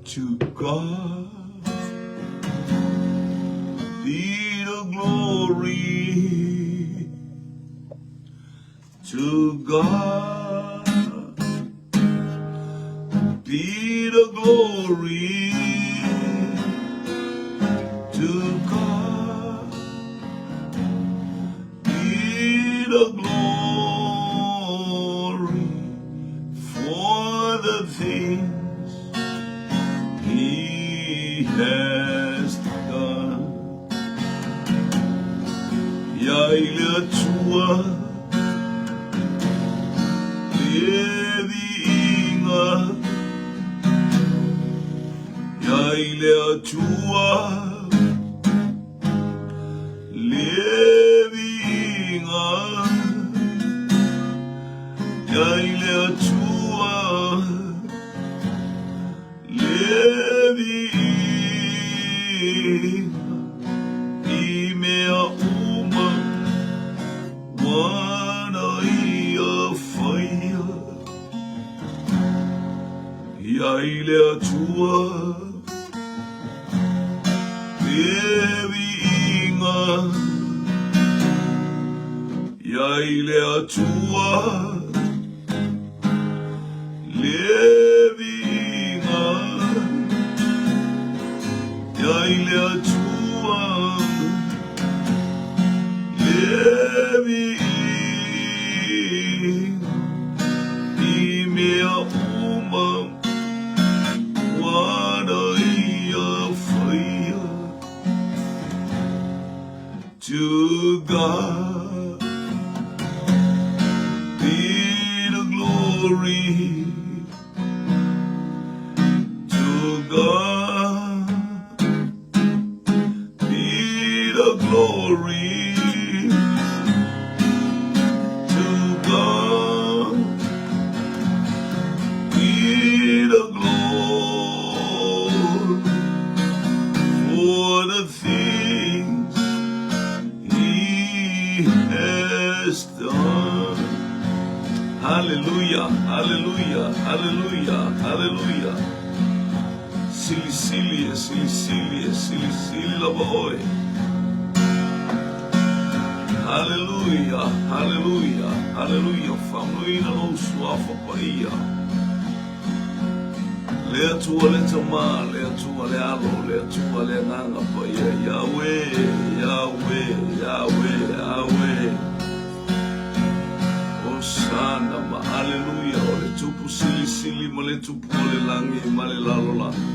To God be the glory. To God be the glory. To God be the glory for the things He has done. Ia i le Atua le viiga, ia i le Atua le viiga, ia i le Atua le viiga i mea uma ua na ia faia. Ia i le Atua le viiga, ia i le Atua Le viiga ia i le Atua, le viiga i mea uma ua na ia faia. To God be the glory. To God be the glory. To God be the glory for the things He has done. Hallelujah, hallelujah, hallelujah, hallelujah. Silisili e, silisili e, silisili lava oe. Hallelujah, hallelujah, hallelujah. Faamanuiaina lou suafa paia. Le Atua le Tama, le Atua le Alo, le Atua le Agaga Paia, Yahweh, Yahweh, Yahweh, Yahweh. Hosana ma Aleluia, o le Tupu silisili ma le Tupu o le lagi ma le lalolagi.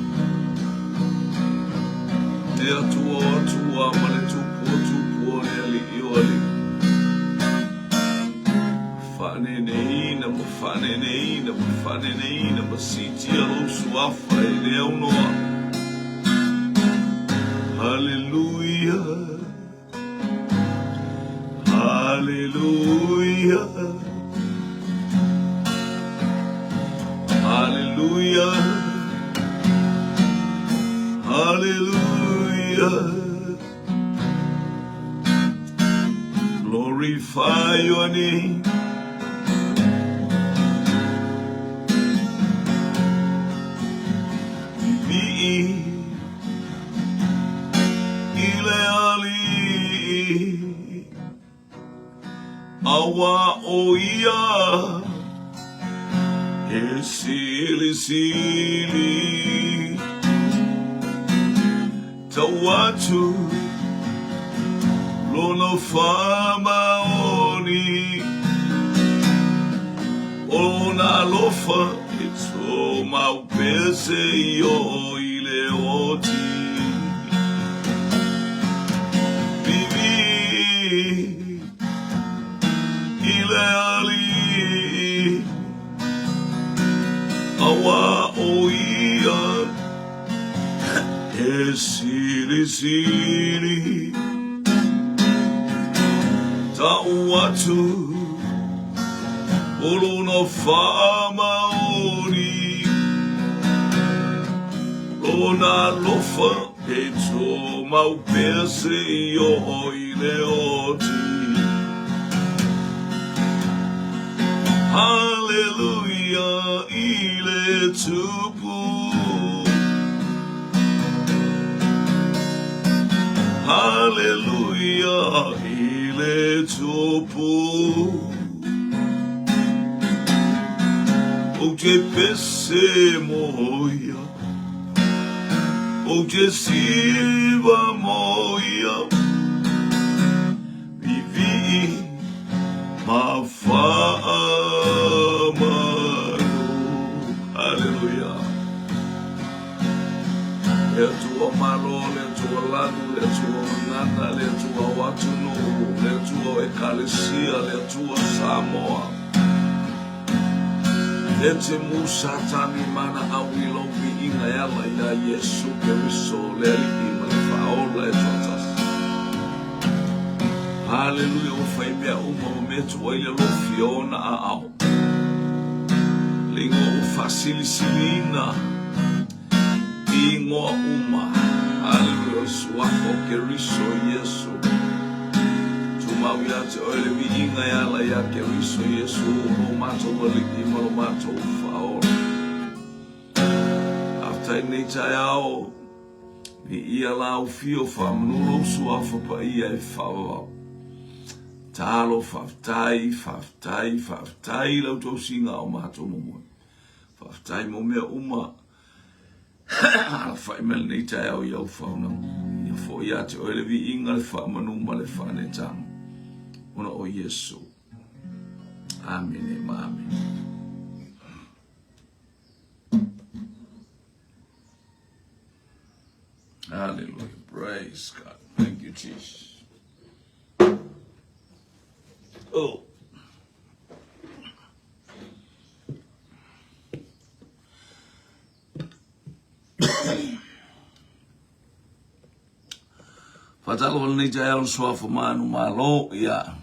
Le Atua o Atua ma le Tupu o Tupu o le Alii o Alii. Faaneneina ma faaneneina ma faaneneina ma siitia lou suafa e le aunoa. Haleluia! Haleluia! Haleluia! Haleluia! Glorify your name. Pipii i le alii, auā ʻo ia he silisili. Tau atu lona faamaoni, o lona alofa e tumau pea seia oo i le oti. Pipii i le alii, auā ʻo ia He silisili Tau atu o lona faamaoni Lona alofa e tumau pea seia oo i le oti Haleluia i le Tupu. Haleluia i le Tupu. Ou te pese mo ia, ou te siva mo ia, Vivii ma faamanu. Haleluia. Le Atua malo, le Atua lanu, le Atua gagana, le Atua o atunuu, le Atua o Ekalesia, le Atua Samoa. Le te mu Satani mana au i lou viiga e ala iā Iesu Keriso, le Alii ma le Faaola e toatasi. Haleluia, ua fai mea uma ma mea tuu ai le alofi o ona aao. Le igoa ua faasilisiliina i igoa uma. Haleluia, o le suafa o Keriso Iesu. Tumau ia te oe le viiga e ala iā Keriso Iesu, lo matou Alii ma lo matou Faaola. Faafetai lenei taeao. Viia la au fio faamanu lou suafa paia e faavavau. Talo faafetai, faafetai, faafetai i lau tausiga o matou momoe. Faafetai mo mea uma. Alafai mai lenei taeao i au faaunaga. Ia foi ia te oe le viiga, le faamanu ma le faanetaga. Ona o Iesu. Amene ma amene. Hallelujah. Praise God. Thank you, Jesus. Oh. Faatalofa lenei taeao le suafa manu malo ia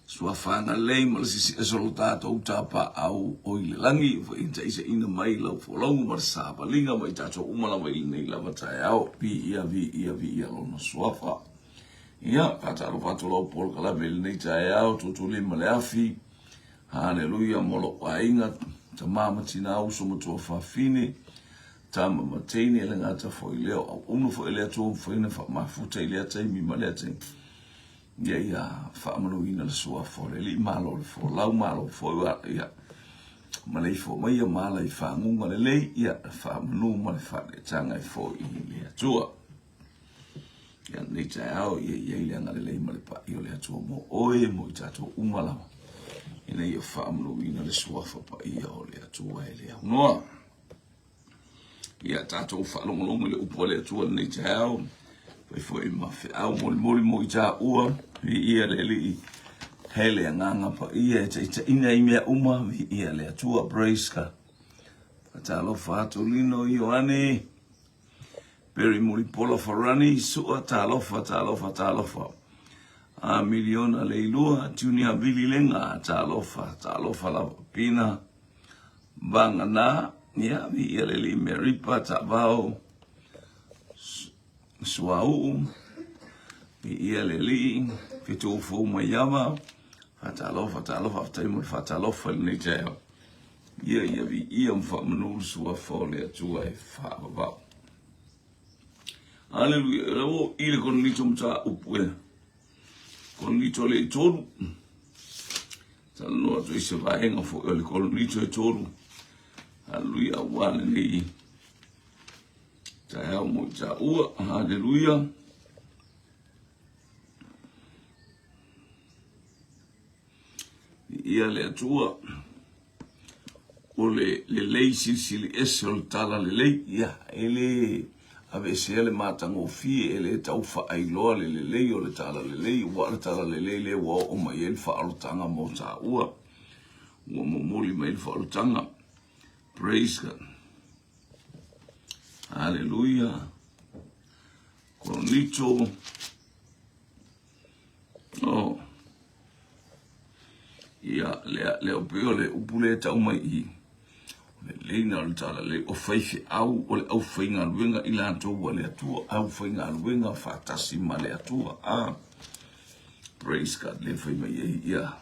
suafa agalelei ma le sisi ese o lo tatou tapaau o i le lagi ua faitaisaiina mai lau folauga ma le savaliga ma i tatou uma lava i lenei lava taeao. Viia, viia, viia lona suafa. Ia, faatalofa atu lau polokalame i lenei taeao, tuutuulima le afi. Haleluia mo lou aiga, tama ma tina, uso ma tuafafine, tama ma teine, le gata foi lea o auauna foi a le Atua ua mafai ona faamafuta i lea taimi ma lea taimi. Ia ia faamanuina le suafa o le Alii, malo le folau, malo foi wa, ia maleifua mai ia ma ala i faguga lelei, ia faamanu ma le faaletaga e foi i le Atua. Ia lenei taeao, ia i ai le agalelei ma le pa'i o le Atua mo oe, mo i tatou uma lava, ina ia faamanuina le suafa paia o le Atua e le aunoa. Ia tatou faalogologo i le upu a le Atua lenei taeao, fai foi ma feau molimoli mo i taua, viia le Alii, he le agaga paia e taitaiina i mea uma, viia le Atua, praise God. Faatalofa atu Lino Ioane, Perry Mulipola Farani, Sua, talofa, talofa, talofa. A miliona leilua, Junior Vili Lega, talofa, talofa lava, Pina, Vagana, ia, viia le Alii Meripa, Taavao, Suauu, viia le Alii, Fetuufou Maiava, faatalofa, talofa, faafetai mo le faatalofa i lenei taeao. Ia, ia viia ma faamanu le suafa o le Atua e faavavau. Aleluia. E ua i le Korinito mataupu e. Korinito le i tolu. Talanoa atu i se vaega foi o le Korinito e tolu. Haleluia, aua lenei taeao mo i taua. Haleluia. Ia le Atua, o le lelei silisili ese o le tala lelei, ia, e le aveesea le matagofie, e le tau faailoa le lelei o le tala lelei, ua o le tala lelei lea ua oo mai ai le faaolataga mo taua, ua momoli mai le faaolataga. Praise God. Hallelujah. Korinito. Oh. Ia, lea, lea upu o le upu lea tau mai i. O le leina o le tala le o faifeau o le aufaigaluega i latou a le Atua, aufaigaluega faatasi ma le Atua. Ah. Praise God, le fai mai ai ia.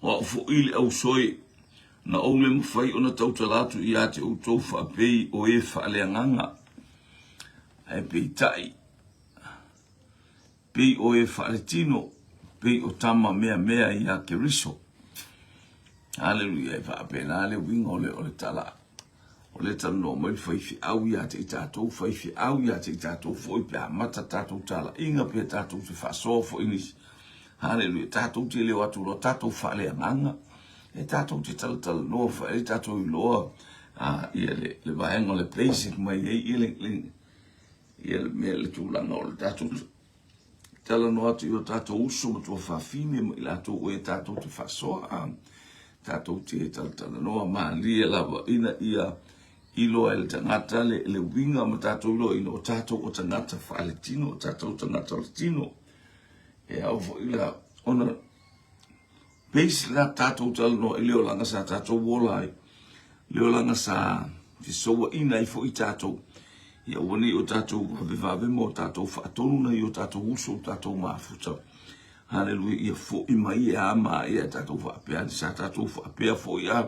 O au foi le ausoe, na ou le mafai ona tautala atu ia te outou faapei o e faaleagaga. Ae peitai, pei o e faaletino, pei o tama meamea iā Keriso. Haleluia, e faapena le uiga o le, o le tala. O le talanoa mai le faifeau ia te i tatou, faifeau ia te i tatou foi pe amata tatou talaiga pe tatou te faasoa foi nisi. Haleluia, tatou te leo atu loa tatou faaleagaga, e tatou te talatalanoa foi ai tatou iloa a, ia le, le vaega o le basic mai ai ia le, le, ia le mea le tulaga o le tatou talanoa atu i o tatou uso ma tuafafine ma i latou o e tatou te faasoa, a, tatou te talatalanoa malie lava ina ia iloa e le tagata le, le uiga ma tatou iloaina o tatou o tagata faaletino, o tatou tagata o le tino. E ao foi la ona base la tatou talanoa i le olaga sa tatou ola ai, le olaga sa fesouaina ai foi tatou, ia aua ne i o tatou vavevave ma o tatou faatonu nai o tatou uso o tatou mafuta. Haleluia, ia foi mai e a ma ia tatou faapea, sa tatou faapea foi a,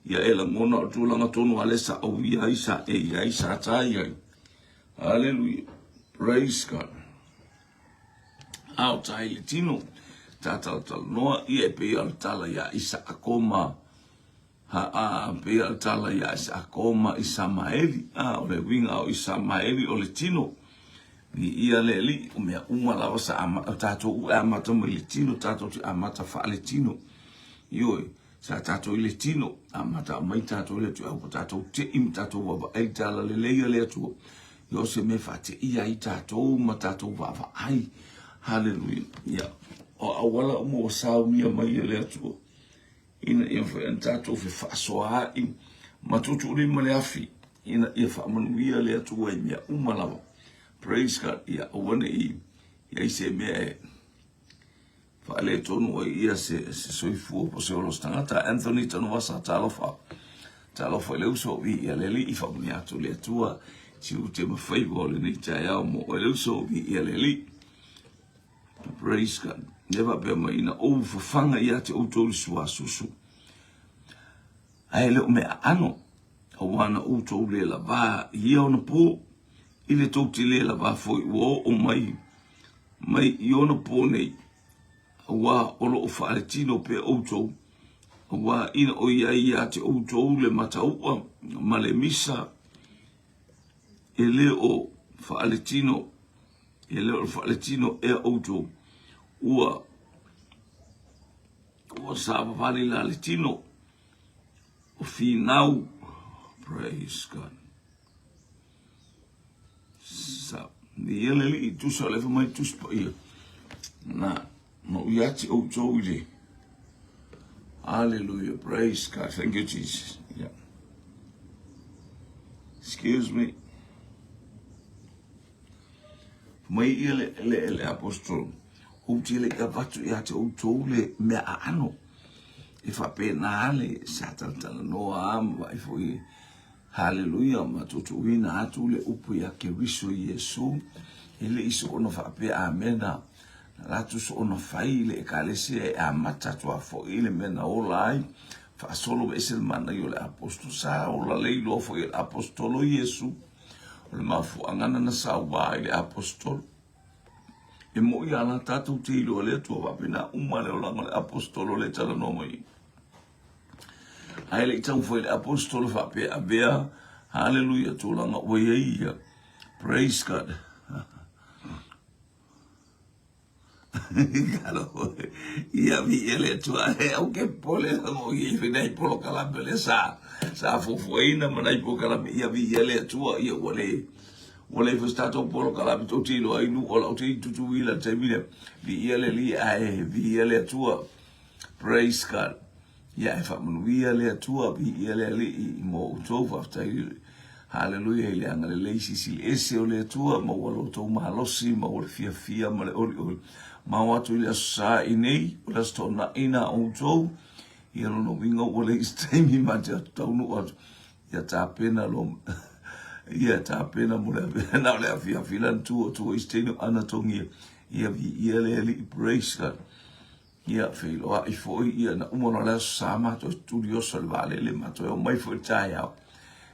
ia e lagona o tulaga tonu a le sa auia ai, sa e i ai, sa tai ai. Haleluia, praise God. A o tai le tino, ta talatalanoa, ia e pei o le tala ia Isaako ma Ha, pei o le tala ia Isaako ma Isamaeli. A, o le uiga o Isamaeli o le tino. Viia le Alii, o mea uma lava sa ama, o tatou e amata mai le tino, tatou te amata faaletino. Ioe, sa tatou i le tino, amata mai tatou i le Atua, ua tatou tei ma tatou vaavaai i tala lelei a le Atua. Ia o se mea faateia ai tatou ma tatou vaavaai. Haleluia. Ia, o auala uma ua saunia mai e le Atua. Ina ia mafai ona tatou fefaasoaai ma tuutuulima le afi, ina ia faamanuia le Atua i mea uma lava. Praise God. Ia aua ne i i ai se mea e faaletonu ai ia se, se soifua po se ola o se tagata. Anthony Tanuvasa, talofa. Talofa i le uso, viia le Alii, faamanuia atu le Atua, tiute ma faiva o lenei taeao mo oe le uso, viia le Alii. Praise God. Lea faapea mai, ina ou fafaga ia te outou le suasusu, ae le o mea aano, auā na outou le lavā i ia ona pō, i le tou te le lavā foi ua oo mai mai i ona pō nei, auā o lo o faaletino pea outou, auā ina o i ai ia te outou le mataua ma le misa, e le o faaletino E le o faaletino ea outou, ua ua savavali la le tino o finau. Praise God. Sa ni ia le alii tusa o le fai mai Tusi Paia. Na na ou ia te outou i le Hallelujah. Praise God. Thank you, Jesus. Yeah. Excuse me. Mai ia le, le, le apostolo, ou te le i avatu ia te outou le mea aano. E faapena le sa talatalanoa a ma vaai foi haleluia ma tuutuuina atu le upu ia Keriso Iesu. E le i soona faapea amena. Na latou soona fai le ekalesia e amata atu a foi le mea na ola ai. Faasolo ese le manaia o le apostolo. Sa ola le iloa foi e le apostolo Iesu. O le mafuaaga na na saua ai le Aposetolo. E moi a la tatou te iloa le Atua faapena uma le olaga o le Aposetolo le talanoa mai. Ae le i taumafai le Aposetolo faapea avea, haleluia, tulaga ua i ai ia. Praise God. Ia viia le Atua, e au ke popole la mo i e nai polokalame le sa sa fuafuaina ma nai polokalame. Ia viia le Atua, ia ua le ua le foi se tatou polokalame tou te iloa ai nuu o lau te i Tutuila i le taimi lea. Viia le Alii, ae viia le Atua. Praise God. Ia e faamanuia le Atua, viia le Alii mo outou, faafetai. Haleluia i le agalelei silisili ese o le Atua, maua lo outou malosi, maua le fiafia ma le olioli. Ma o atu i le aso sa i nei, o le aso toonai na outou, ia lona uiga ua leai se taimi ma te atu taunuu atu, ia tapena lo, ia tapena mo le avea, na o le afiafi la na tu atu ai se taimi o anatongia, ia viia le Alii, praise God. Ia, feiloai foi, ia, na uma loa le aso sa matou i tuli oso i le vaalele, matou e omai foi i le taeao.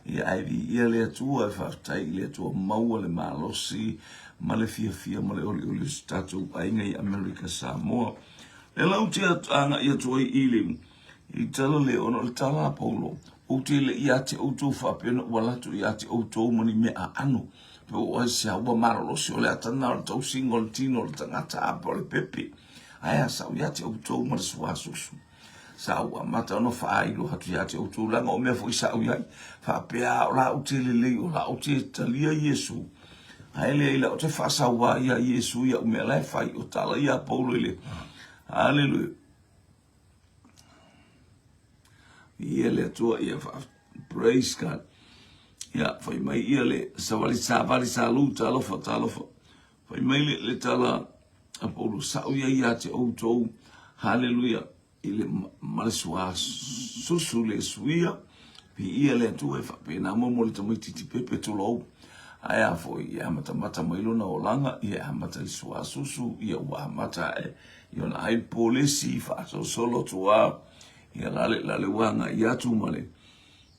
Ia ae viia le Atua, e faafetai i le Atua maua le malosi ma le fiafia ma le olioli o si tatou aiga i Amerika Samoa. Lea la ou te agai atu ai i le i tala lea ona o le tala a Paulo, ou te le ia te outou faapea na ou ala atu ia te outou ma ni mea aano, pe o ai se ua malolosi o le atana o le tausiga o le tino o le tagata a po o le pepe. Ae a sau ia te outou ma le suasusu. Sa ou amata ona faailoa atu ia te outou leaga o mea foi sa ou i ai, faapea o la ou te lelei, o la ou te talia Iesu. Ae leai la ou te faasauā ia Iesu i au mea la e fai, o tala ia a Paulo i le Haleluia. Ia le Atua ia fa praise God. Ia fai mai ia le savali savali salu talofa talofa. Fai mai le, le tala a Paulo, sa'u ia ia te outou, haleluia, i le ma le suasusu le suia, viia le Atua e faapena mo mo le tamaitiiti pepe tulou. Ae a foi, ia amatamata mai lona olaga, ia amata i le suasusu, ia ua amata ae i ona ai polesi faasolosolo atu a, ia lale lale ua agai atu ma le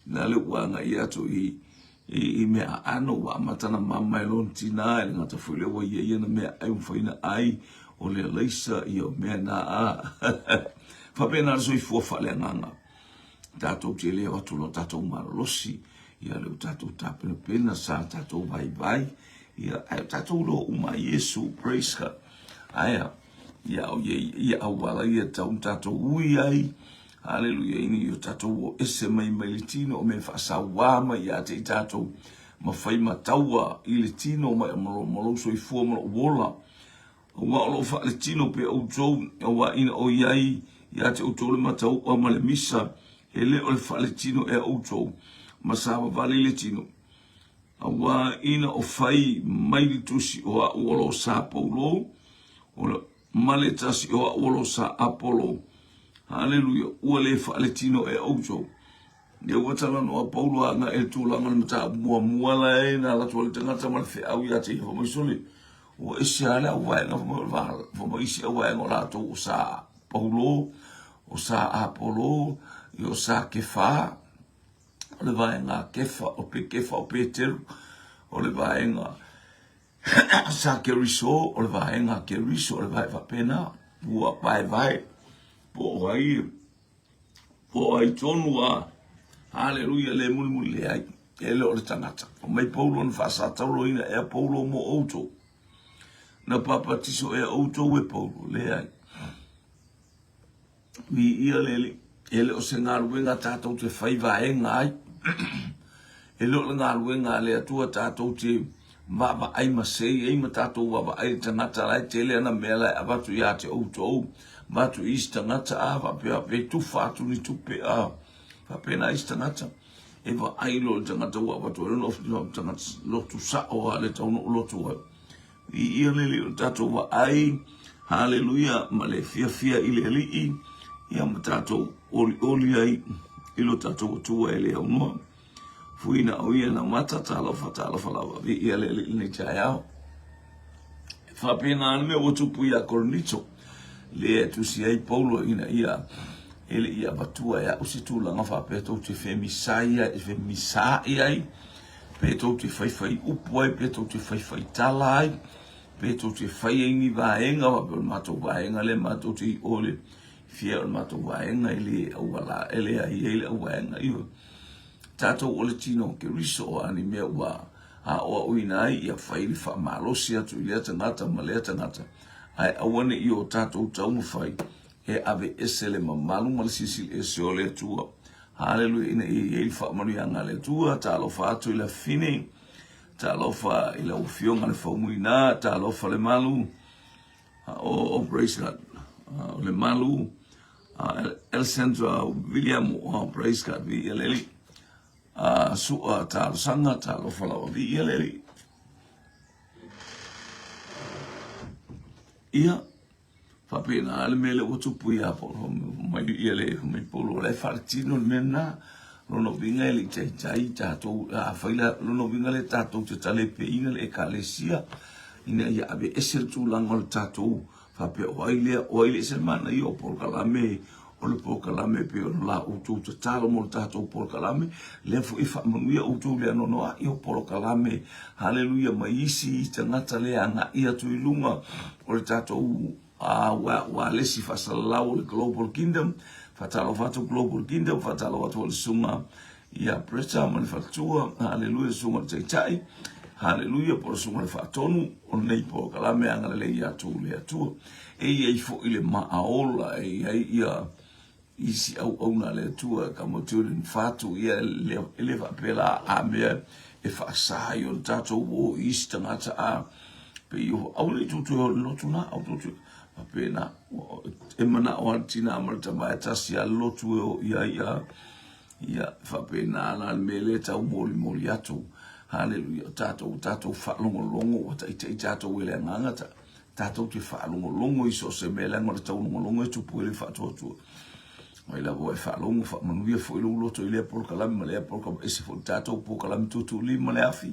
Lale ua agai atu i, i, i mea aano, ua amata na mama e lona tinā, e le gata foi lea ua ia ia na mea ai mafai ona ai, o le alaisa, ia o mea na a. Faapena le soifua faaleagaga. Tatou te le o atu lo tatou malolosi, ia le o tatou tapenapena sa tatou vaivai, ia ae o tatou loa uma Iesu, praise God. Ae a, ia au ia, ia auala ia tau tatou ui ai, Haleluia, ina ia tatou o ese mai mai le tino o mea faasauā mai ia te i tatou ma fai ma taua i le tino mai ma lou soifua ma lou ola. Aua o loo faaletino pea outou, aua ina o i ai ia te outou le mataua ma le misa, e le o le faaletino ea outou, ma savavali le tino. Aua ina o fai mai le tusi o a'u o lo sa Paulo, o le ma le tasi o a'u o lo sa Apolo. Haleluia, ua le faaletino ea outou. Lea ua talanoa Paulo agai i le tulaga o le mataupu muamua la e na alu atu ai le tagata ma le feau ia te ia fai mai sole, ua ese lava le auvaega fai mai o le fai mai isi auvaega o latou o sa Paulo, o sa Apolo, ia o sa Kefa, o le vaega a Kefa, o pe Kefa o Peteru, o le vaega Sa Keriso, o le vaega a Keriso, o le vae faapena, ua vaevae, po o ai, po o ai tonu a, haleluia, le mulimuli leai, e le o le tagata. Fai mai Paulo na faasatauloina ea Paulo mo outou. Na papatiso ea outou e Paulo, leai. Viia le Alii. E le o se galuega tatou te fai vaega ai. E le o le galuega a le Atua tatou te vaavaai ma sei ai ma tatou vaavaai i le tagata la e tele ana mea la e avatu ia te outou, avatu i isi tagata, a faapea pe tufa atu ni tupe, a faapena isi tagata. E vaai loa le tagata ua avatu ai lona tagata lotu sao a le tau na ou lotu ai. Viia le Alii o le tatou vaai, haleluia, ma le fiafia i le Alii, ia ma tatou olioli ai i lo tatou Atua e le aunoa. Fuina o ia na mata, talofa, talofa lava, viia le Alii i lenei taeao. E faapena le mea ua tupu ia Korinito, lea e tusi ai Paulo ina ia e le i avatua e au se tulaga faapea tou te femisai ai, femisaai ai, pe tou te faifai upu ai, pe tou te faifai tala ai, pe tou te fai ai ni vaega, faapea o le matou vaega lea matou te i o le fia o le matou vaega e le auala, e le ai ai le auvaega. Ioe. Tatou o le tino o Keriso, o a ni mea ua aoaoina ai, ia fai le faamalosi atu i lea tagata ma lea tagata, ae aua ne i o tatou taumafai e aveese le mamalu ma le silisili ese o le Atua. Haleluia, ina ia i ai le faamanuiaga a le Atua. Talofa atu i le afine, talofa i lau afioga le Faumuina, talofa le malu, oh, oh praise God, o le malu, Alessandra William, oh, praise God, viia le Alii. Sua talosaga, talofa lava, viia le Alii. Ia, Faapena le mea lea ua tupu ia mai ia le mai Paulo o la e faaletino le mea lena. Lona uiga e le i taitai tatou, afai la, lona uiga lea tatou te talepeina le Ekalesia ina ia aveese le tulaga o le tatou faapea o ai lea, o ai le ese le manaia o polokalame. o le polokalame e pei ona la outou tatalo mo le tatou polokalame, lea foi e faamanuia outou i le anoanoai o polokalame, haleluia, mai isi tagata le agai atu i luga o le tatou ualesi faasalalau o le Global Kingdom. Faatalofa atu Global Kingdom, faatalofa atu le susuga ia Bretta ma le faletua, haleluia, le susuga le taitai, haleluia, po o le susuga le faatonu o lenei polokalame agalelei ia atu le Atua. E i ai foi le maaola, e i ai ia isi auauna a le Atua ka mo te uli fatu ia e le faapea la a mea e faasa ai o le tatou o i isi tagata a pe i o aua ne i tou toe o i le lotu na aua tou toe faapena e manao lava le tina ma le tama e tasi lava le lotu e o i ai a ia faapena la le mea lea e tau molimoli atu haleluia o tatou tatou faalogologo ua taitai tatou e le agaga ta tatou te faalogologo i so o se mea leaga o le taulogologo e tupu ai le faatuatua. Mai lava ua e faalogo faamanuia foi lou loto i lea polokalame ma lea polokalame, ese foi le tatou polokalame tuutuulima le afi,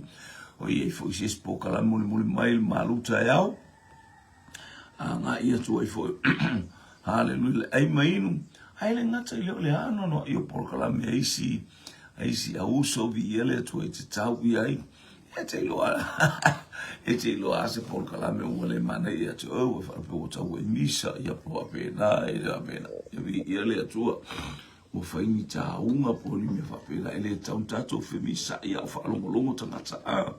o i ai foi se isi polokalame mulimuli mai le malu taeao, agai atu ai foi haleluia le ai ma inu, ae le gata i lea o le anoanoai o polokalame a isi a isi auso viia le Atua i te tau i ai. E te iloa, e te iloa a se polokalame ua le manaia ia te oe, ua faapea ua tau ai misa, ia po faapena, e faapena. Ia viia le Atua, ua fai ni tāuga po o ni mea faapena, e le tatau ona tatou femisa'i a o faalogologo tagata a.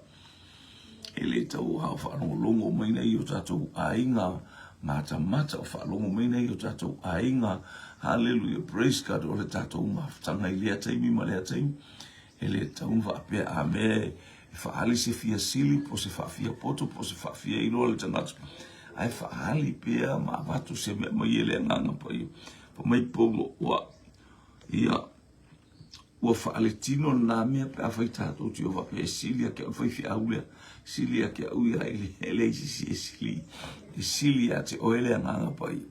E le tatau a o faalogologo mai nai o tatou aiga matamata o faalogo mai nai o tatou aiga. Hallelujah, praise God, o le tatou mafutaga i lea taimi ma lea taimi. E le tatau ona faapea a mea e faaali se fia sili po o se faafia poto po o se faafia iloa le tagata, ae faaali pea ma avatu se mea mai e le Agaga Paia. Fai mai Paulo, ua, ia, ua faaletino lena mea pe afai tatou te o faapea e sili ia te au le faifeau lea, sili ia te au ia, e leai se isi e sili, e sili ia te oe le Agaga Paia.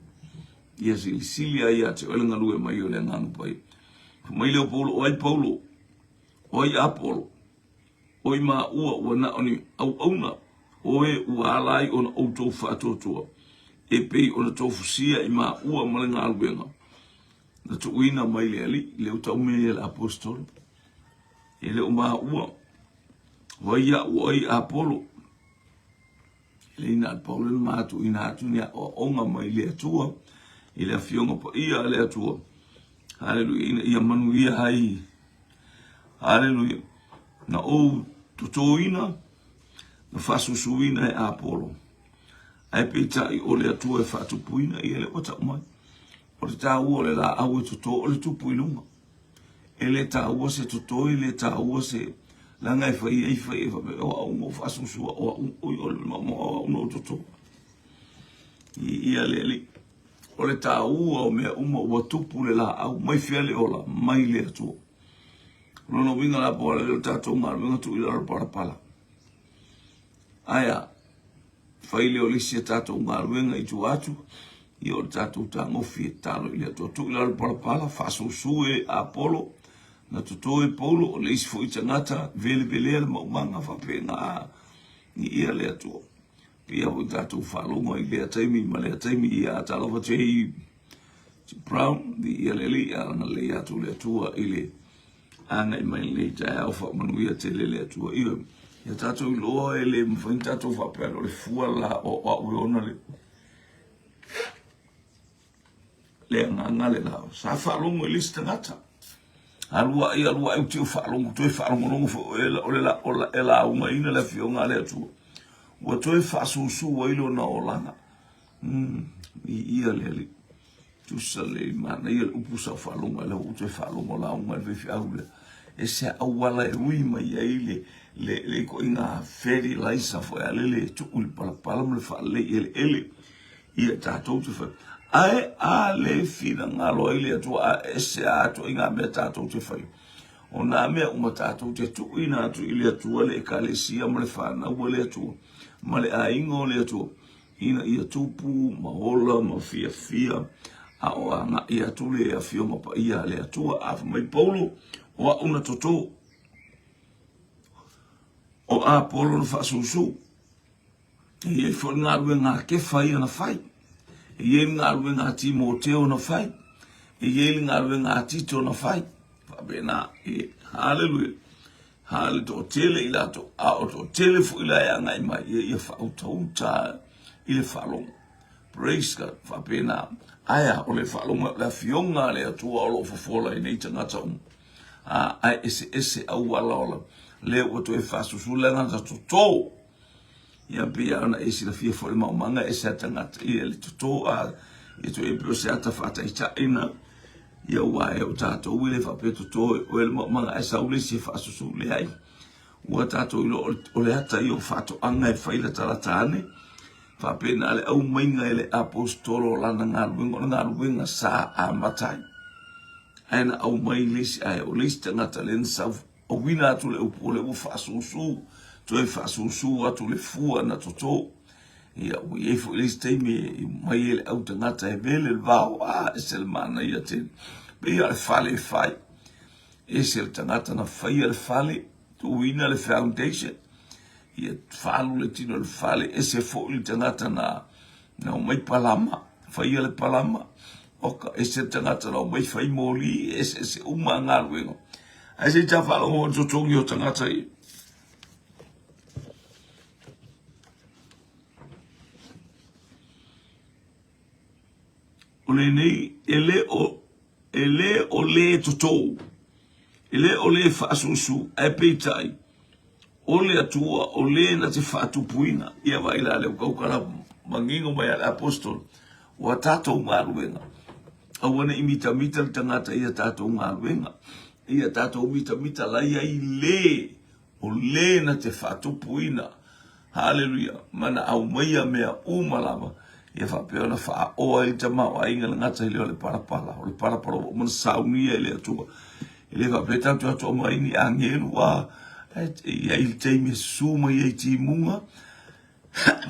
Ia silisili ai ia te oe le galue mai o le Agaga Paia. Fai mai lea o Paulo, o ai Paulo? O ai Apolo? O i māua ua na o ni auauna, o e ua ala ai ona outou faatuatua, e pei ona tofusia i māua ma le galuega na tuuina mai le Alii, lea ua tau mea ia le Aposetolo. E le o māua, o ai au, o ai Apolo? E le na o le pau lea na matuuina atu ni aoaoga mai le Atua i le Afioga Paia a le Atua. Haleluia, ina ia manuia ai. Haleluia. Na ou totoina, na faasusuina e Apolo. Ae peitai o le Atua e faatupuina ia lea ua tau mai. O le taua o le laau e toto o le tupu i luga. E le taua se toto, e le taua se leaga e fai ai fai e faapea o au na ou faasusua, o au oi o le o au na ou toto. I ia le Alii. O le taua o mea uma ua tupu le laau mai fea le ola mai le Atua. O lona uiga la po o le tatou galuega tuu i lalo palapala. Ae a? Fai lea o le isi a tatou galuega i tua atu, ia o le tatou tagofi e tatalo i le Atua. Tuu i lalo palapala, faasusu e Apolo, na toto e Paulo, o le isi foi tagata, velevelea le maumaga faapena, i ia le Atua. Pei foi tatou faalogo i lea taimi ma lea taimi, ia talofa J. Brown, i ia le Alii, a agalelei atu le Atua i le agai mai lenei taeao faamanuia tele le Atua. Ioe, ia tatou iloa e le mafai ona tatou faapea o le fua la o au e ona le le agaga le la. Sa faalogo i le isi tagata. Alu ai, alu ai, uti o faalogo, toe faalogologo foi o le la, o la, e laugaina le afioga a le Atua. Ua toe faasusu ai lona olaga. I ia le Alii. Tusa le manaia le upu sa ou faalogo ai, la ua ou toe faalogo lauga i le faifeau lea. E se auala e ui mai ai le le le ituaiga fertilizer foi a lele e tuu i le palapala ma le faalelei eleele ia tatou te fai. Ae a le finagalo ai le Atua a ese a ituaiga mea tatou te fai. O nā mea uma tatou te tuuina atu i le Atua le ekalesia ma le fanau a le Atua ma le aiga o le Atua. Ina ia tupu ma ola ma fiafia, a o agai atu le Afioga Paia a le Atua. A fai mai Paulo, o au na toto, o Apolo na faasusu. E i ai foi le galuega a Kefa ia na fai. E i ai le galuega a Timoteo na fai. E i ai le galuega a Tito na fai, faapena, e, haleluia, hale toatele i latou, a o toatele foi la e agai mai, ia, ia faautauta i le faalogo. Praise God, faapena. Ae a, o le faalogo, le afioga a le Atua o lo o fofola i nei tagata uma. A, ae eseese auala o la, lea ua toe faasusu leaga na toto. Ia pei lava ona e silafia foi le maumaga e ese a tagata ia le toto a ia toe pei o se ata faataitai na ia ua e o tatou e le faapea toto e oe le maumaga ae sau le isi e faasusu leai. Ua tatou iloa o le ata ia o faatoaga e fai latalata ane faapena le aumaiga e le aposetolo o lana galuega o le galuega sa amata ai. Ae na aumai le isi ae o le isi tagata lea na sau Auina atu le upu o lea ua faasusu, toe faasusu atu le fua na toto. Ia, ua i ai foi le isi taimi e mai ai le au tagata e vele le vao, a, ese le manaia tele. Pei lava o le fale e fai. Ese le tagata na faia le fale, tuuina le foundation, ia falu le tino i le fale, ese foi le tagata na na omai palama, faia le palama, oka, ese le tagata na omai fai moli, ese ese uma galuega. Ae se i ta faalogo i le totogi o tagata ia. O lenei, e le o, e le o le totō, e le o le faasusu, ae peitai, o le Atua o le na te faatupuina. Ia vaai la lea ua tautala manino mai a le apostolo, ua tatou galuega. Aua ne i mitamita le tagata ia tatou galuega. Ia tatou mitamita la i ai le o le na te faatupuina. Haleluia! Ma na aumaia mea uma lava, ia faapea ona faaoa ai le tamaoaiga le gata i lea o le palapala. O le palapala ua uma ona saunia e le Atua. E le faapea tatou te atu aumai ni agelu a e i ai le taimi e susu mai ai timuga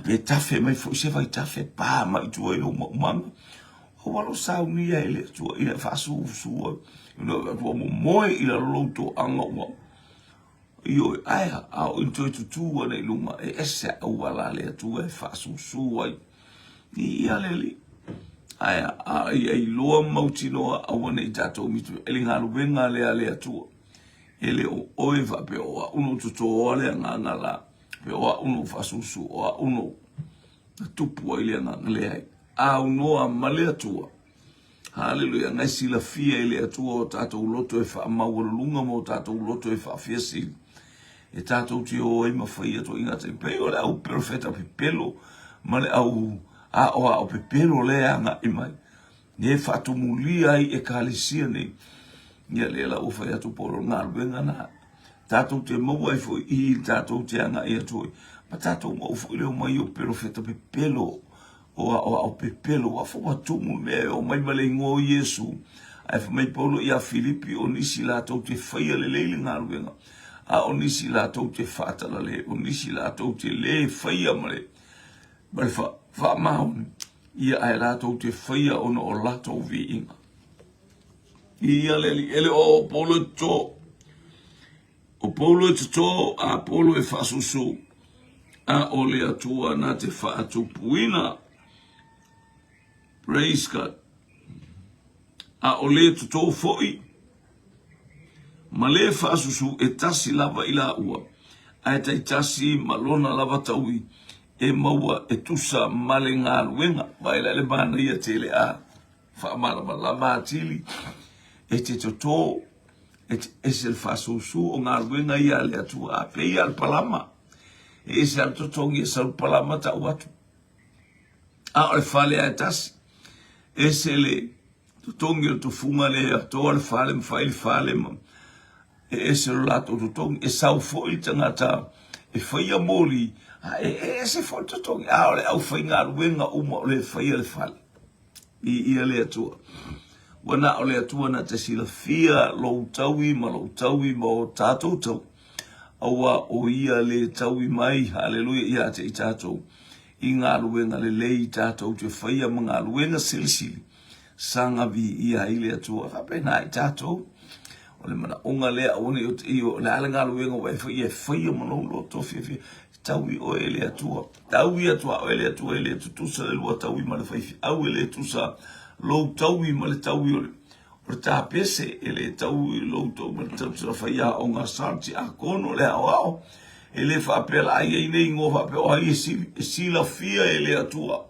pe tafe mai foi se vaitafe pa mai i tua i lou maumaga. Ua lo saunia e le Atua ina faasusu ua momoe i lalo lou toaga ua Ioe, ae a oo ina toe tutū ana i luga, e ese auala a le Atua e faasusu ai. Viia le Alii. Ae a ia iloa mautinoa aua ne i tatou mitu e le galuega lea a le Atua. E le o oe faapea o au na ou totoa le agaga la, pe o au na ou faasusu, o au na tupu ai le agaga leai. Aunoa ma le Atua. Haleluia, na e silafia e le Atua o tatou loto e faamaualuluga ma o tatou loto e faafiasili. E tatou te o ai ma fai atu ai gata i pei o le au perofeta pepelo ma le au aoao pepelo lea e agai mai. Ne faatumulia ai ekalesia nei. Ia lea la ua fai atu Paulo galuega na. Tatou te maua ai foi i tatou te agai atu ai. Ma tatou maua foi le omai o perofeta pepelo o aoao pepelo ua fua tumu mea e omai ma le igoa o Iesu. Ae fai mai Paulo ia Filipi, o nisi latou te faia lelei le galuega, a o nisi latou te faatalale, o nisi latou te lē faia ma le, ma le faamaoni, ia ae latou te faia ona o latou viiga. Ia le Alii, e le o Paulo e toto, O Paulo e toto, a Apolo e faasusu, a o le Atua na te faatupuina. Praise God. A o le toto foi, ma le faasusu e tasi lava i laua, ae taitasi ma lona lava taui e maua e tusa ma le galuega. Vaai la i le manaia tele a faamalamalama atili e te toto e te ese le faasusu o galuega ia a le Atua a pei a le palama e ese a le totogi e sau le palama tau atu a o le fale a e tasi ese le totogi o le tofuga le atoa le fale ma fai le fale ma e ese lo latou totogi e sau foi le tagata e faia moli a e ese foi le totogi a o le aufaigaluega uma o le faia le fale Viia le Atua. Ua na o le Atua na te silafia lou taui ma lou taui ma o tatou tau. Aua o ia le taui mai, haleluia, ia te i tatou. I galuega lelei tatou te faia ma galuega silisili. Saga viia ai le Atua. Faapena i tatou. O le manaoga lea, aua ne i o te i o le a le galuega ua e faia, e faia ma lou loto fiafia. Taui oe e le Atua. Taui atu a oe le Atua e le tutusa le lua taui ma le faifeau e le tusa lou taui ma le taui o le. O le tapese e le tau i lo outou matatau faiaoga sa le tiakono le aoao e le faapea la ai nei igoa faapea o ai e silafia e le Atua.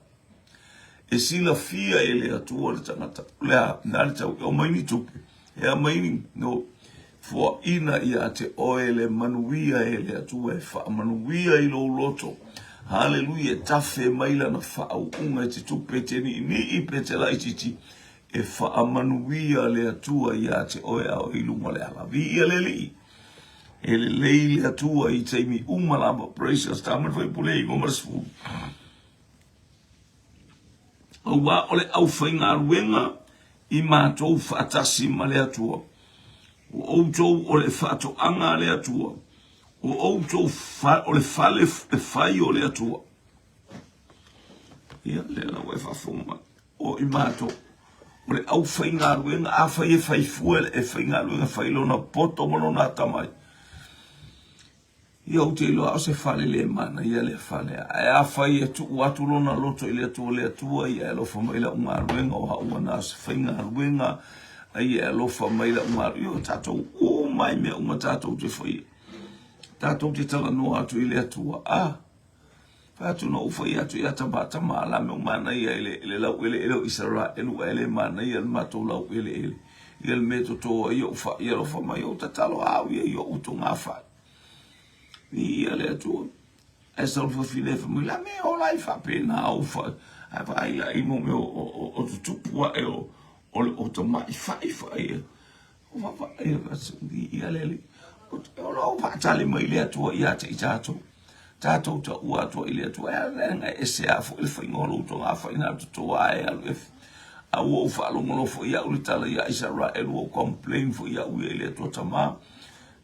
E silafia e le Atua le tagata. O le a, na le tau e omai ni tupe, e aumai ni no foaina ia te oe le manuia e le Atua e faamanuia i lou loto. Haleluia, e tafe mai lana faauuga e te tupe, e te niinii pe te laitiiti, e faamanuia le Atua ia te oe a o i luga o le ala. Viia le Alii. E lelei le Atua i taimi uma lava. Praise us. Tama le faipule i goma le 10. Aua o le aufaigaluega i matou faatasi ma le Atua. O outou o le faatoaga a le Atua. O outou o le fale e fai o le Atua. Ia, lea la ua e faafofoga mai. O i matou, o le aufaigaluega, afai e fai fua e faigaluega, fai lona poto ma lona atamai. Ia ou te iloa o se fale le manaia lea fale. Ae afai e tuu atu lona loto i le Atua, le Atua ia e alofa mai lau galuega, o au ana o se faigaluega, a ia e alofa mai lau galuega. Ia o tatou uma i mea uma tatou te faia. Tatou te talanoa atu i le Atua. Ah, Fai atu na ou fai atu ia tama tama la me manaia i le i le laueleele o Isaraelu ae le manaia le matou laueleele ia le mea toto ai ou fai alofa mai ou tatalo au ia i ou togafai viia le Atua ae sau le fafine fai mai la me ola ai faapena ou fai ae vaai la i mo mea o tutupu ae o o le o tamai fai fai O lo o faatali mai le Atua ia te i tatou. Tatou taua atu i le Atua. E ala e ese a foi le faiga o lou togafaiga toto a e alu e a ua ou faalogologo foi au le tala ia Isaraelu ua ou complain foi au ia i le Atua Tama.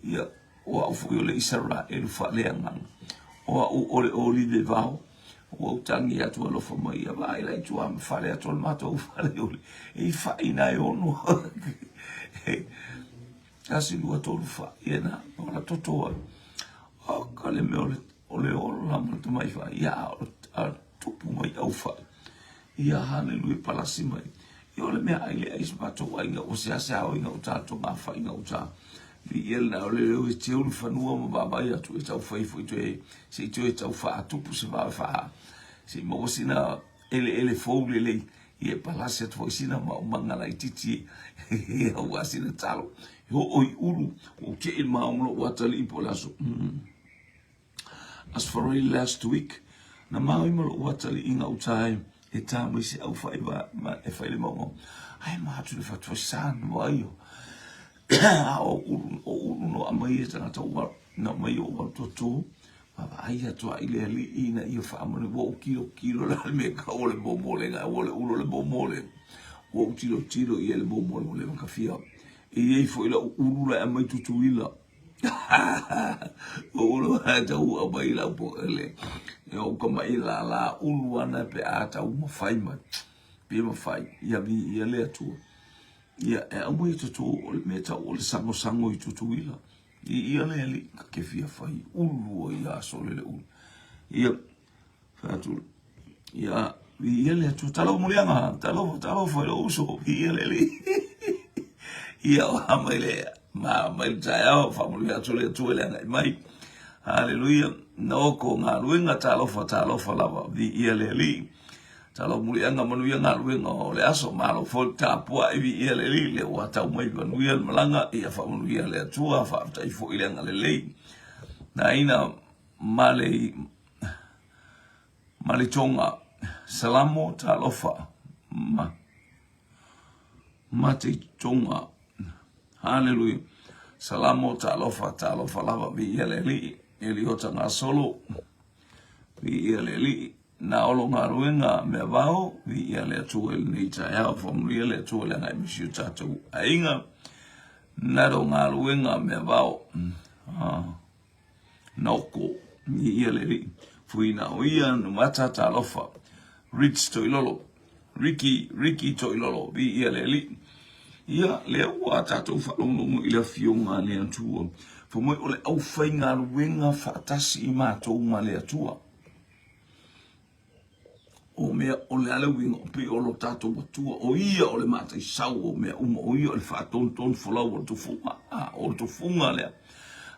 Ia, o au foi o le Isaraelu faaleagaga. O au o le olive vao. Ua ou tagi atu alofa mai ia vaai la i tua ma fale atu o le matou fale o le e i fai na e ono. Tasi lua tolu fai e na o la toto ai. O ka le mea o le o le ola ma le tamai fai ia o a tupu mai au fai. Ia haleluia palasi mai. Ia o le mea ai le ai se matou aiga ua seasea o i gauta togafai gauta. Viia lena o le leo e teu le fanua ma vaavaai atu e tau fai foi toe se i toe tau faatupu se vave faa se i maua sina eleele fou lelei ia e palasi atu foi sina maumaga laitiiti aua sina talo e oo i ulu ua ou tei i le maoga lou atalii po o le aso As for really last week, na maui ma lou atalii i gauta e e tā mai se au whai wa, ma, e whai le maumau. Ai ma atu le whatua san wa aio. A o ulu, o ulu no a mai e tangata ua, na mai o ua toto, ma wa ai atu a i le alii ina ia whaamanu, ua u kilo kilo la le mea ka o le momolenga, ua le ulo le momolenga. Ua u tilo tilo i le momolenga, le makawhia. E iei foi la ulu la e mai tutuila. Ua ulu a tau a mai lau po ele. E o ka mai la la ulu ana pe a tau mawhai mai. Pe mawhai. Ia vi ia le atua. Ia e au mai tutu o le mea tau o le sango sango i Tutuila. I ia le ali ka ke fia whai ulu o ia aso le le ulu. Ia Fai atu, ia, viia le Atua, talofa muliaga, talofa, talofa i lou uso, viia le Alii. Ia, o a mai le, ma mai le taeao, faamanuia atu le Atua i le agai mai. Haleluia, noko galuega, talofa, talofa lava, viia le Alii. Talofa muliaga, manuia galuega o le aso, malo foi le tapuai, viia le Alii, lea ua tau mai manuia le malaga, ia faamanuia le Atua, faafetai foi le agalelei. Na ina ma le ma le tonga Salamo talofa ma ma te tonga Haleluia Salamo talofa talofa lava viia le Alii Eliota Gasolo viia le Alii na olo galuega mea vao viia le Atua i lenei taeao faamanuia le Atua le agai mai si o tatou aiga na ro galuega mea vao ah. Noko, i ia le alii. Fuina o ia Numata talofa. Rich Toilolo, Ricky, Ricky Toilolo, vi ia le alii. Ia, lea ua tatou faalogologo i le afioga a le Atua. Fai mai o le aufaigaluega faatasi i matou ma le Atua. O mea, o le a le uiga o pei o lo tatou Atua, o Ia o le mataisau o mea uma, o Ia o le faatonutonu folau o le tufuga, a, o le tufuga lea.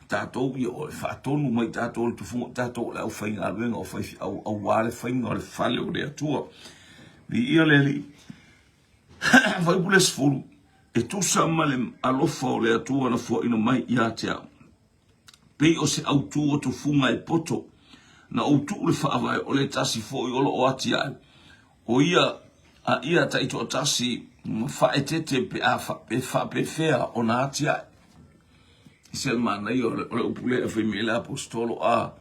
Tatou ia o e faatonu mai tatou o le tufuga, tatou o le aufaigaluega o faifeau aua le faiga o le fale o le Atua. Viia le Alii. Fuaiupu le 10, e tusa ma le alofa o le Atua na fuaina mai ia te au. Pei o se autū o tufuga e poto, na ou tuu le faavae o le tasi foi o lo o atiae, o ia a ia taitoatasi ma faaeteete pe a pe faapefea ona atiae. E se le manaia o le upu lea e fai mai ai le Aposetolo a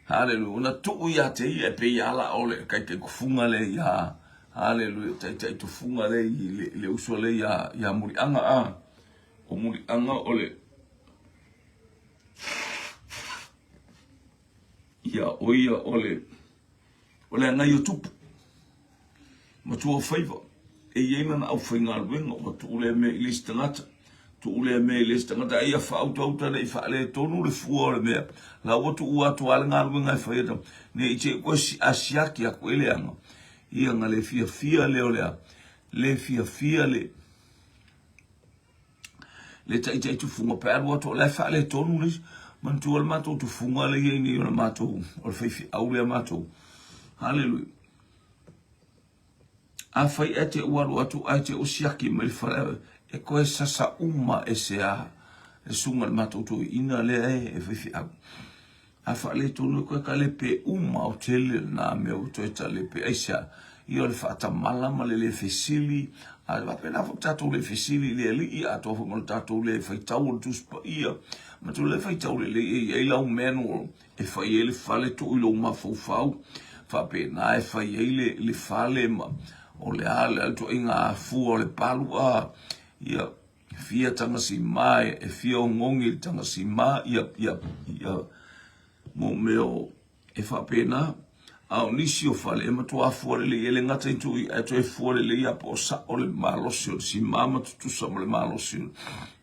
Haleluia, ona tuu ia te ia e pei lava la o le taitaitufuga lea ia Haleluia, taitaitufuga lea i le uso lea ia Muliaga a. O Muliaga o le Ia, o ia o le, o le agai o tupu, matua o faiva, e i ai lana aufaigaluega, ua tuu lea mea i le isi tagata, tuu lea mea i le isi tagata, a ia faautauta ne i faaletonu le fua o le mea, la ua tuu atu lava le galuega e fai atu, ne i te i ua siaki atu e leaga, ia na le fiafia lea o le a, le fiafia le, le taitai tufuga pe alu atu o la e faaletonu le isi. Manatua le matou tufuga lea i ai nei o le matou, o le faifeau lea matou. Haleluia. Afai ae te u alu atu ae te u siaki mai le fale, e koe sasa uma e se a, le susuga i le matou toeaina lea e faifeau. A faaletonu e koe talepe uma o tele lena mea ua toe talepe. Aisea? Ia o le faatamala ma le le fesili, a faapena foi tatou le fesili i le Alii, atoa foi ma le tatou le faitau o le Tusi Paia. Matua le faitau lelei e i ai lau manual e fai ai le fale, tuu i lou mafaufau, faapena e fai ai le, le fale ma o le a le ituaiga afua o le palu a ia E fia tagasima e fia ogogi le tagasima ia ia ia mo mea o e faapena. A o nisi o fale e matua fua lelei e le gata i tui ae toe fua lelei a po o sao le malosi o le sima ma tutusa ma le malosi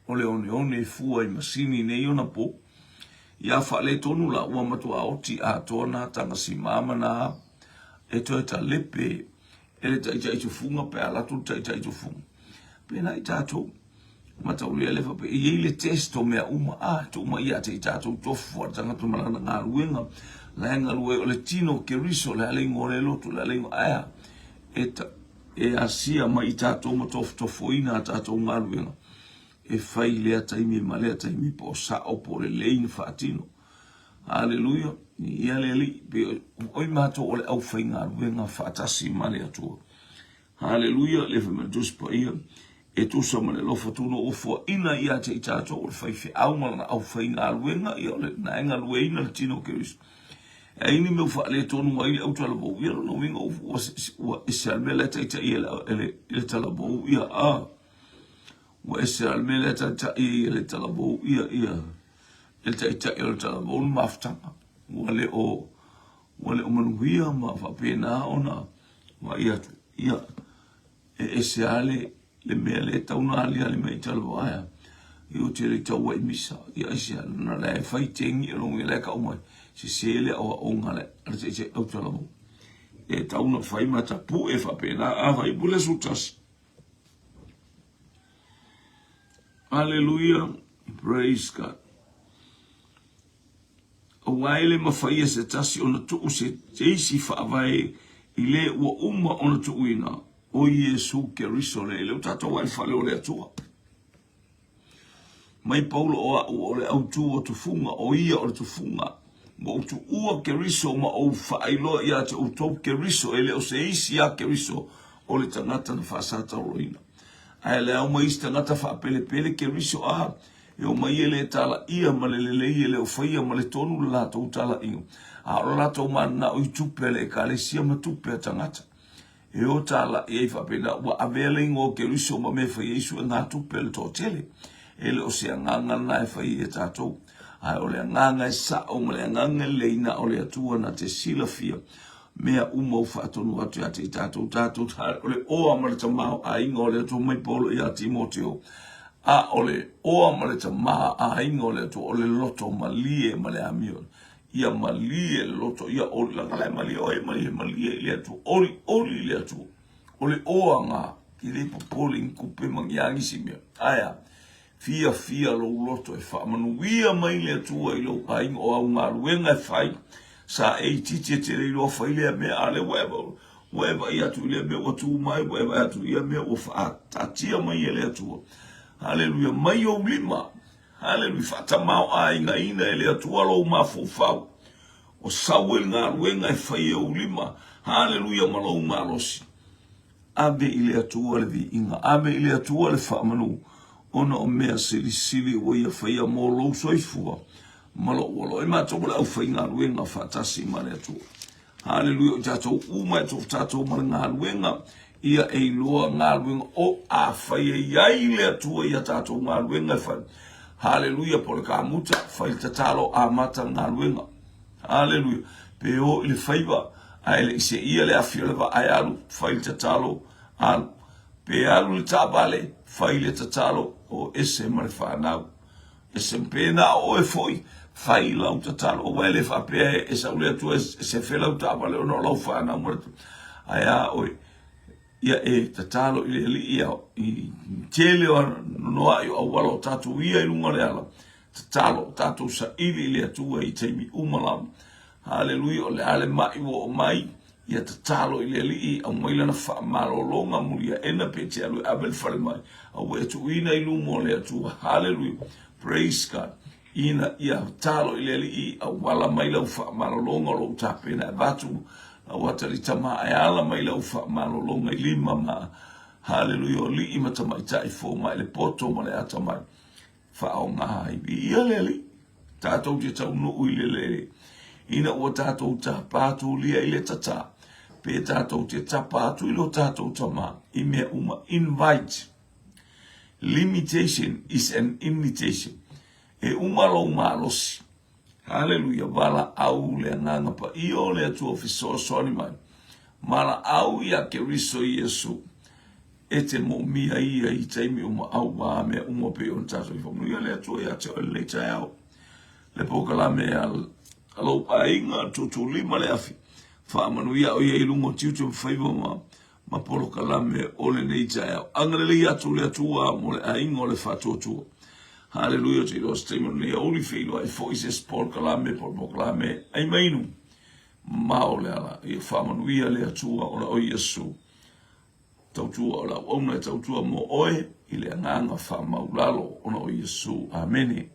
o le oneone e fua i masini nei ona po. Ia faaletonu la ua matua oti atoa nā tagasima ma nā e toe talepe e le taitai tufuga pe a alu atu le taitai tufuga. Pēnā i tātou, mataulia le faapea, e i ai le test o mea uma, a, tuu mai ia te i tātou tofu a le tagata ma lana galuega, la e galue o le tino o Keriso, le a le ingoa o le loto, le a le ingoa, ae a, e, ta, e asia mai i tātou ma tofotofoina a tātou galuega, e fai lea taimi ma lea taimi po o sao po o lelei na faatino. Haleluia! Ia le Alii, pe oi matou o le aufaigaluega faatasi ma le Atua. Haleluia! Le fai mai le Tusi Paia, e tusa ma le alofa tuna ua fuaina ia te i tatou o le faifeau ma lana aufaigaluega, ia o le na e galueina le tino o Keriso. E ai ni mea ua faaletonu ai le autalavou, ia lona uiga ua, ua ese lava le mea la e taitai e le, e le, le talavou, ia a. Ua ese lava le mea la e taitai e le talavou, ia, ia. E le taitai o le talavou le mafutaga, ua le o, ua le o manuia ma faapena ona vaai atu, ia, e ese lava le, le mea lea e tatau ona aliali mai i talavou, ae a? Ia ou te le i tau ai i misa, ia aisea, na la e fai tegi e lou la e kau mai, sese le aoaoga a le taitai au talavou. E tatau ona fai ma tapue faapena, a fai pule 11. Aleluia, praise God. Aua e le mafai e se tasi ona tuu se isi faavae i le ua uma ona tuuina, o Iesu Keriso le, le ua tatou ai le fale o le Atua. Mai Paulo o a'u o le autū o tufuga, o ia o le tufuga. Ua ou tuua Keriso ma ou faailoa ia te outou Keriso, e le o se isi a Keriso o le tagata na faasataoloina. Ae le ao mai isi tagata faapelepele Keriso a, e omai e le talaia ma le lelei e le o faia ma le tonu le latou talaiga, a o le latou mananao i tupe a le Ekalesia ma tupe a tagata. E o tālaʻi ai faapena, ua avea le igoa o Keriso ma mea e fai ai suegatupe a le toatele. E le o se agaga lena e fai ai e tatou, ae o le agaga e sao ma le agaga e lelei na o le Atua na te silafia mea uma ua faatonu atu ia te i tatou, tatou o le oa ma le tamaoaiga o le Atua mai Paulo ia Timoteo, a o le oa ma le tamaoaiga o le Atua o le loto malie ma le amio. Ia malie le loto, ia oli, leaga la e malie oe, malie, malie i le Atua, oli, oli i le Atua. O le oaga, e le popole i ni tupe ma ni a nisi mea. Ae a? Fiafia lou loto e faamanuia mai le Atua i lou aiga o au galuega e fai. Sa e itiiti e te le iloa fai lea mea, a o lea ua e, ua e vaai atu i lea mea ua tu mai, ua e vaai atu i ia mea ua faataatia mai e le Atua. Haleluia, mai ou lima. Haleluia, faatamaoaigaina e le Atua lou mafaufau. O sau ai le galuega e fai e ou lima. Haleluia ma lou malosi. Ave i le Atua le viiga, ave i le Atua le faamanu, ona o mea silisili ua Ia faia mo lou soifua ma lou ola. O matou o le aufaigaluega faatasi ma le Atua. Haleluia, o tatou uma e tofu tatou ma le galuega, ia e iloa galuega o a fai e i ai le Atua ia tatou galuega e fai. Haleluia, po o le kamuta, fai le tatalo, amata le galuega. Haleluia, pe o i le faiva, ae le i seia le afi o le vaa e alu, fai le tatalo, alu. Pe alu le taavale, fai le tatalo, o ese ma le fanau. E pe na o oe foi, fai lau tatalo, aua e le faapea e sau le Atua e sefe lau taavale ona o lau fanau ma le Ae a oe, ia e tatalo i le Alii ia, i tele o nonoai o auala o tatou ia i luga o le ala, tatalo, tatou saili i le Atua i taimi uma lava. Haleluia, o le a le mai ua oo mai, ia tatalo i le Alii, aumai lana faamalologa muliaena pe te alu e ave le falemai, a ua e tuuina i luma o le Atua. Haleluia, praise God. Ina ia tatalo i le Alii, auala mai lau faamalologa o lo o tapena e avatu, lau atalii tama e ala mai lau faamalologa i lima ma Haleluia, o alii ma tamaitai fomai le poto ma le atamai. Faaaoga ai. Viia le Alii. Tatou te taunuu i le lele. Ina ua tatou tapa atu lia i le tata, pe tatou te tapa atu i lo tatou tama i mea uma. Invite. Limitation is an invitation. E uma lou malosi. Haleluia. Valaau le Agaga Paia o le Atua fesoasoani mai. Valaau ia Keriso Iesu. E te moomia ia i taimi uma auā mea uma pei ona tatou i faamanuia le Atua ia te oe lenei taeao. Le polokalame a lou aiga tuutuulima le afi faamanuia o ia i luga o tiute ma faiva ma ma polokalame o lenei taeao. Agalelei atu le Atua mo le aiga o le faatuatua. Haleluia, ou te iloa se taimi o lenei aoauli feiloai foi se isi polokalame po o le polokalame ai mainu mamao le ala. Ia faamanuia le Atua ona o Iesu. Tautua o le auauna e tautua mo oe i le agaga faamaulalo ona o Iesu. Amene.